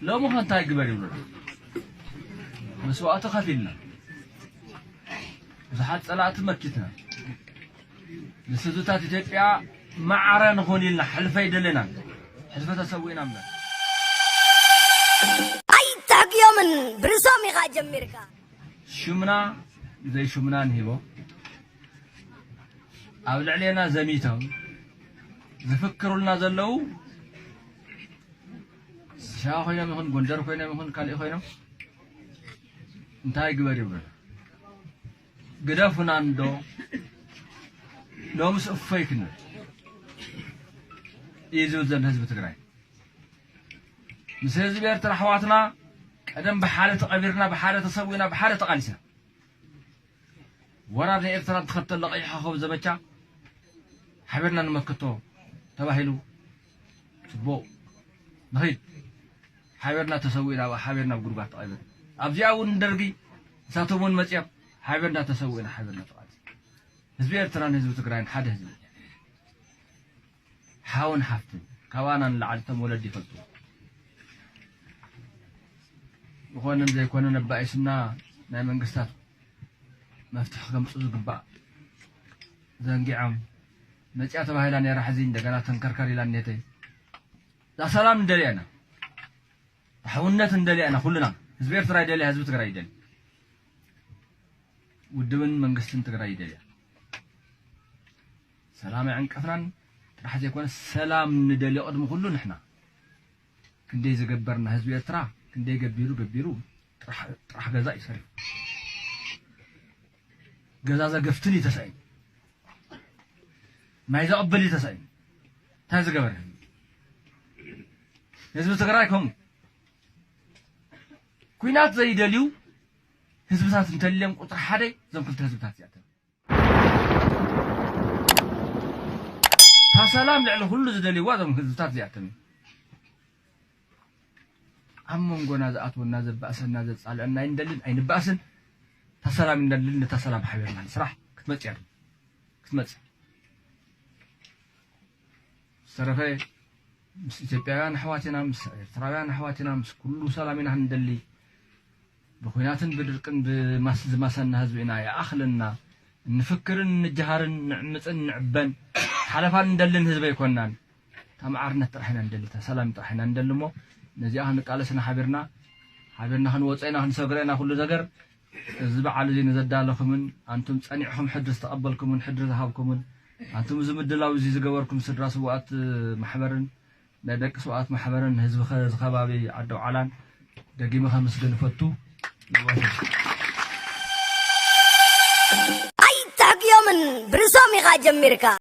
ሎሚ ኸ እንታይ ግበር ይብሉና? መስዋእቲ ከፊልና፣ ብዙሓት ጸላእቲ መኪትና፣ ንስድታት ኢትዮጵያ ማዕረ ንኹን ኢልና ሕልፈ ኣይደለናን። ሕልፈ ተሰዊእና እምበር። ኣይትሕግዮምን፣ ብርእሶም ኢኻ ጀሚርካ። ሽምና ዘይሽምናን ሂቦ ኣብ ልዕሌና ዘሚቶም ዝፍክሩልና ዘለዉ፣ ሸዋ ኮይኖም ይኹን፣ ጎንደር ኮይኖም ይኹን፣ ካልእ ኮይኖም እንታይ ግበር ይብሉና? ግደፉና እንዶ ሎምስ እፎይ ክንብል እዩ ዝብል ዘሎ ህዝቢ ትግራይ። ምስ ህዝቢ ኤርትራ ኣሕዋትና ቀደም ብሓደ ተቐቢርና፣ ብሓደ ተሰዊእና፣ ብሓደ ተቓሊስና። ወራር ንኤርትራ እንትኸተሎ ቀይሕ ኮኸብ ዘመቻ ሓቢርና ንመክቶ ተባሂሉ። ጽቡቕ፣ ንኺድ። ሓቢርና ተሰዊእና፣ ሓቢርና ኣብ ጉድጓድ ተቐቢርና። ኣብዚኣ እውን ንደርጊ ንሳቶም እውን መጺኦም ሓቢርና ተሰዊእና፣ ሓቢርና ተቓሊስና። ህዝቢ ኤርትራን ህዝቢ ትግራይን ሓደ ህዝቢ፣ ሓውን ሓፍትን፣ ካባና ንላዕሊ እቶም ወለዲ ይፈልጡ። ዝኾነን ዘይኮነን ኣባኢሱና ናይ መንግስታት መፍትሒ ከምጽኡ ዝግባእ ዘንጊዖም። መጽያ ተባሂላ ነይራ፣ ሕዚ እንደገና ተንከርከር ኢላ እኔተይ። እዛ ሰላም ንደልያ ኢና፣ ሓውነት ንደልያ ኢና ኩልና። ህዝቢ ኤርትራ ይደልያ፣ ህዝቢ ትግራይ ይደልያ፣ ውድብን መንግስትን ትግራይ ይደልያ። ሰላም ኣዕንቀፍናን ጥራሕ ዘይኮነ፣ ሰላም ንደልዮ ቅድሚ ኩሉ ንሕና። ክንደይ ዝገበርና ህዝቢ ኤርትራ፣ ክንደይ ገቢሩ ገቢሩ ጥራሕ፣ ጥራሕ ገዛ እዩ ሰሪሑ። ገዛ ዘገፍትን እዩ ተሳኢኑ። ማይ ዘቐብል እዩ ተሳኢኑ። እንታይ ዝገበረ? ህዝቢ ትግራይ ከምኡ። ኲናት ዘይደልዩ ህዝብታት እንተልዮም ቁፅሪ ሓደ እዞም ክልተ ህዝብታት እዚኣቶም። እታ ሰላም ልዕሊ ኩሉ ዝደልይዋ እዞም ህዝብታት እዚኣቶም እዮም። ኣብ መንጎና ዝኣትወና፣ ዘባእሰና፣ ዘጻልአና ኣይንደልን፣ ኣይንባእስን። እታ ሰላም እንደልን፣ ነታ ሰላም ሓቢርና ንስራሕ። ክትመጽእ እያ፣ ክትመጽእ። ዝተረፈ ምስ ኢትዮጵያውያን ኣሕዋትና፣ ምስ ኤርትራውያን ኣሕዋትና፣ ምስ ኩሉ ሰላም ኢና ክንደሊ። ብኹናትን ብድርቅን ብማስ-፣ ዝማሰና ህዝቢ ኢና፣ ይኣኽለና። እንፍክርን እንጀሃርን፣ ንዕምፅን ንዕበን፣ ሓለፋን እንደልን ህዝቢ ኣይኮናን። እታ መዓርነት ጥራሕ ኢና እንደሊ፣ እታ ሰላም ጥራሕ ኢና እንደሊ እሞ፣ ነዚኣ ክንቃለስ ኢና ሓቢርና፣ ሓቢርና ክንወፅእ ኢና፣ ክንሰግሮ ኢና ኩሉ ነገር። እዚ በዓል እዚ ንዘዳለኹምን፣ ኣንቱም ጸኒዕኹም ሕድሪ ዝተቐበልኩምን፣ ሕድሪ ዝሃብኩምን፣ ኣንቱም እዚ ምድላው እዚ ዝገበርኩም ስድራ ስውኣት ማሕበርን፣ ናይ ደቂ ስውኣት ማሕበርን፣ ህዝቢ ኸ-፣ እዚ ከባቢ ዓዲ ኣውዓላን ደጊመ ከመስግን እፈቱ። ኣይትሕግዮምን፣ ብርእሶም ኢኻ ጀሚርካ።